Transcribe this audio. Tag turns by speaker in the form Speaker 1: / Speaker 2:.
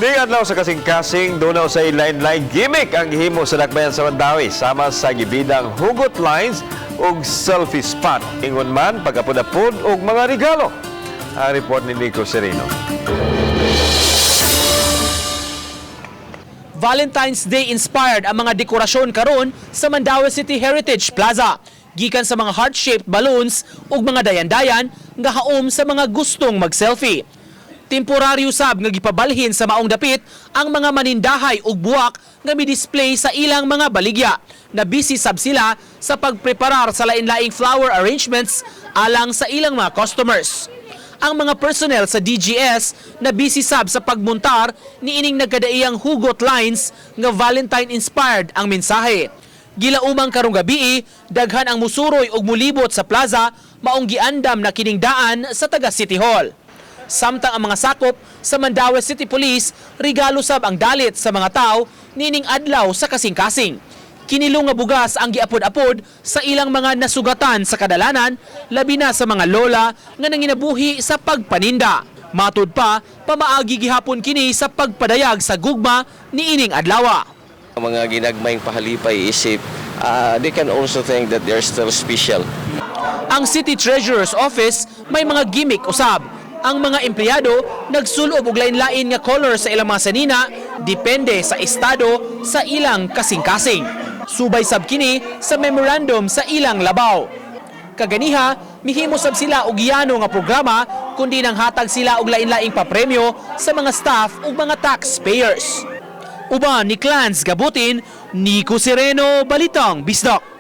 Speaker 1: Ning adlaw sa kasing-kasing, duna usay lain-lain gimmick ang gihimo sa dakbayan sa Mandaue sama sa gibidang hugot lines ug selfie spot. Ingon man pag-apod-apod og mga regalo. Ang report ni Nico Sereno.
Speaker 2: Valentine's Day inspired ang mga dekorasyon karon sa Mandaue City Heritage Plaza. Gikan sa mga heart-shaped balloons ug mga dayan-dayan nga haom sa mga gustong mag-selfie. Temporaryo sab nga gipabalhin sa maong dapit ang mga manindahay ug buwak nga mi-display sa ilang mga baligya. Na busy sab sila sa pagpreparar sa lain-laing flower arrangements alang sa ilang mga customers. Ang mga personnel sa DGS na busy sab sa pagmuntar niining nagkadaiyang hugot lines nga Valentine inspired ang mensahe. Gilaumang karong gabii, daghan ang musuroy ug mulibot sa plaza, maong giandam na kining daan sa taga City Hall. Samtang ang mga sakop sa Mandaue City Police, regalo sab ang dalit sa mga tao nining adlaw sa kasing-kasing. Kinilo nga bugas ang giapod-apod sa ilang mga nasugatan sa kadalanan, labi na sa mga lola nga nanginabuhi sa pagpaninda. Matud pa, pamaagi gihapon kini sa pagpadayag sa gugma niining adlawa.
Speaker 3: Mga ginagmayng pahalipay isip, they can also think that they're still special.
Speaker 2: Ang City Treasurer's Office may mga gimmick usab. Ang mga empleyado nagsulob og lain-lain nga color sa ilang mga sanina depende sa estado sa ilang kasing-kasing. Subay sab kini sa memorandum sa ilang labaw. Kaganiha, mihimo sab sila og yano nga programa kundi nang hatag sila og lain-laing papremyo sa mga staff ug mga taxpayers. Uban ni Clans Gabutin, Nico Sereno, Balitang Bisdak.